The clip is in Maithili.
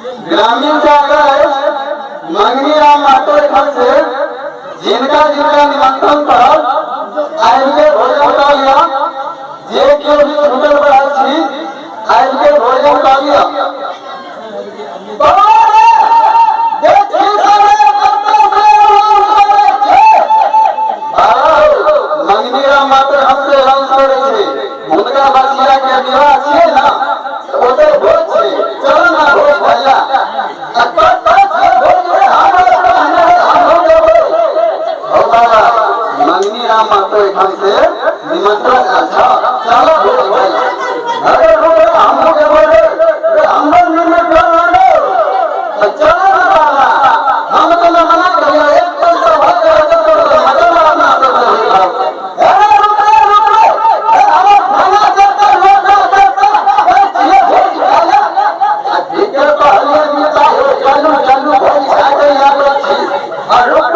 ग्रामीण से आग्रह अछि, मंगनी राम महतो एखन से जिनका जिनका निमंत्रण पड़ल आबि के भोजन कऽ लिअ। जे केओ भी छूटल पड़ल छी आबि के भोजन कऽ लिअ। बाबा रे, जे ठीक से कतऽ से अनाउंस करै छै। बाबा, मंगनी राम महतो एखन से अनाउंस करै छै, हुनका बचिया के विवाह छियै ने, तऽ ओतऽ भोज छै, चलो ना भोज भैया। आ कतऽ छै भोज रे, हमरा कहने रे, हमहूँ जेबै। हौ बाबा, मंगनी राम महतो एखन से निमंत्रण आयल छ, चलो भोज भैया। अरे रुक रे, हमहूँ जेबै रे, रे हमरो निमंत्रण आयल। तऽ चलो ना बाबा, हम तऽ ना मना करियो, एक पल तऽ भऽ गेल, तऽ मजा अपना सब रहै। अरे रुक रे, रुक रे, ए हमर खाना देता, रोटा देता, ए छियै भोज खाइला। आ ठीके कहलियै मिता हो, चलू चलू भोज खाय के आबै छी। आ रुक